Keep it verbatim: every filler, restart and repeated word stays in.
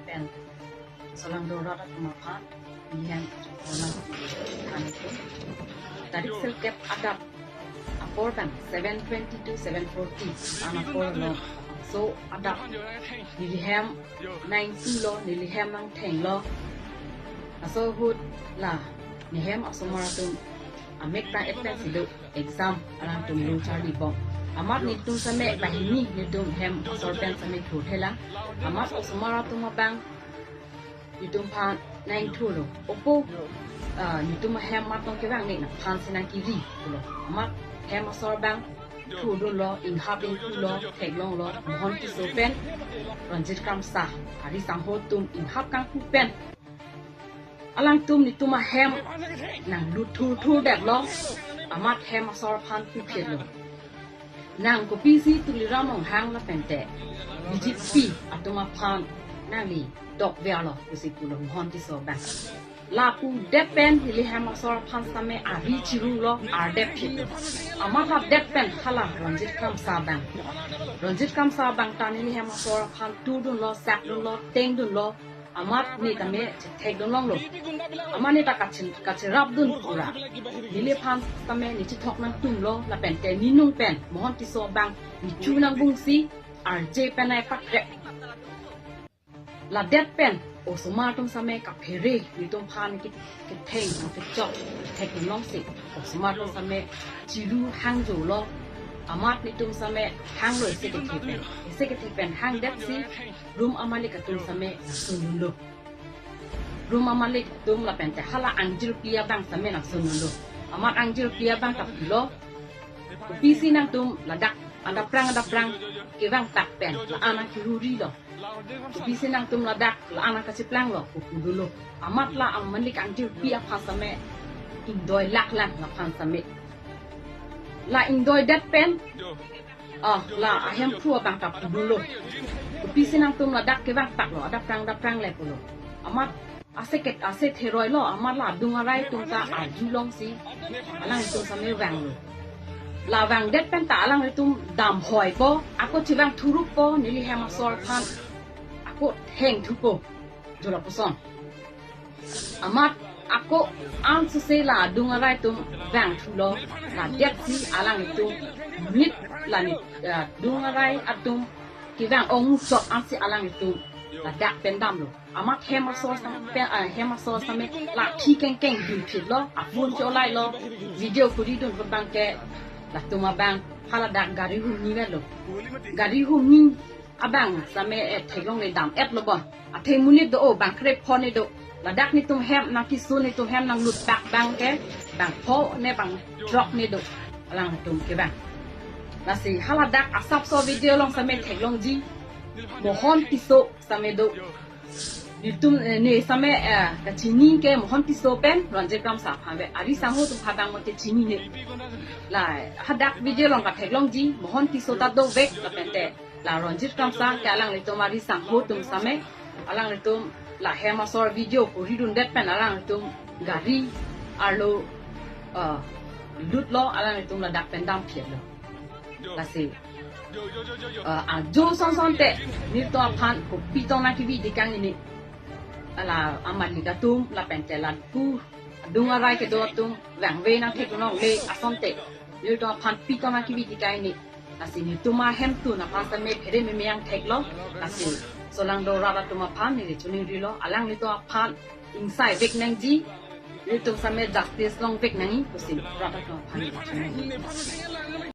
Pen Solangdo rat atum aphan neli hem ajoine pon nang. Tarik sirkep adap apor abang seven twenty to seven forty an apor lo. So adap neli hem nangthulo, neli hem nangthenglo. Laso ahut la nehem asomar atum amek ta et pensi do exam alangtum lung charli bom. Amat netum same banghini netum hem asor pen same thurthelang. Amat osomar atum abang netum aphan nangthulo. Opo, ah, netum ahem mat tong kevang ne nangphan si nangkiri pulo. Amat hem asor abang thurdunlo, inghap ingthulo, theklonglo, Mohon Tisso pen Ranjit Kramsa, ari sangho atum inghap kangpu pen alangtum netum ahem nanglut thurthurdetlo, amat hem asor aphan puphitlo. Nang kopisi Tuliram Ronghang lapente B J P atum aphan nangli dokverlo pusi pulo Mohon Tisso abang. Lapu det pen neli hem asor aphan same ari chirunglo, ardep phitlo. Amat ladet pen hala Ranjit Kramsa abang. Ranjit Kramsa abang ta neli hem asor aphan thurdunlo, sakdunlo, tengdunlo. Amat ne tame chethekdunlonglo. Amat ne ta kachin, kachirapdun pura. Neliphan tame ne chethok nangtumlo, lapente ne nung pen Mohon Tisso abang ne chu nangbungsi, arje pen ai pakrek. Ladet pen osomar atum same kaphere netum aphan ke, ketheng nangkechok theklongsi, osomar atum same chiru hangjolo. Amat netum same hanglo isi kethe pen. Isi kethe pen hangdetsi room amalik atum same nangsunlo. Room amalik atum lapente hala angjirpi abang same nangsunlo. Amat angjirpi abang ta pulo, kopisi nangtum ladak adapprang adapprang kevang tak pen la-an nangkehurilo. Kopisi nangtum ladak la-an nangkacheplanglo pu pudunlo. Amat la amalik angjirpi aphan same ingdoi laklang laphan same. La ingdoidet pen, ah, la ahemphu abang ta pudunlo. Kopisi nangtum ladak kevang taklo, adapprang adapprang le pulo. Amat ase ket, ase theroilo, amat la adung arai atum ta arjulongsi alangtum same vanglo. La vangdet pen ta alangtum damhoipo, ako chevang thurukpo, neli hem asor aphan ako thengthupo, jo lapuson. Amat ako ansose la adung arai atum vangthulo, ladetsi alangtum nit la nit, eh, adung arai atum kevang ongmuchot ansi alangtum ladak pen damlo. Amat hem asor sam-, pe-, ah, hem asor same lathi kengkeng dunphitlo, aphone ke-olailo, video kuridun ahut abang ke latum abang haladak gari humni avelo. Gari humni abang same, eh, theklongle dam-etlo bon. Athe monit do, o bang krepho ne do. Ladak netum hem nangkesun, netum hem nanglut bak abang ke bangpho ne bangthrok ne do. Alangtum kevang. Lasi haladak asapso video along same theklongji. Mohon Tisso same do. Netum, eh, ne same, eh, kachini ke Mohon Tisso pen Ranjit Kramsa aphan ave. Ari sangho atum aphan abang mate chinine. La hadak video along katheklongji, Mohon Tisso ta dovek lapente la Ranjit Kramsa ke alanglitum ari sangho atum same, alanglitum la hem asor video kuridundet pen alanglitum gari arlo, eh, lutlo, alanglitum ladak pen damphitlo. Lasi, eh, ajo son sonte nelitum aphan kopi tong nangkevi dikang ini. Ala amalik atum lapente lapu adung arai kedo atum vangve nangtheklongle asonte nelitum aphan pi tong nangkevi dikang ini. Lasi netum ahemtun aphan same phere meme nangtheklo. Lasi solangdo rat atum aphan neli choningrilo, alanglitum aphan ingsaivek nangji, netum same justice longvek nangji pusi rat atum aphan neli choningrilo.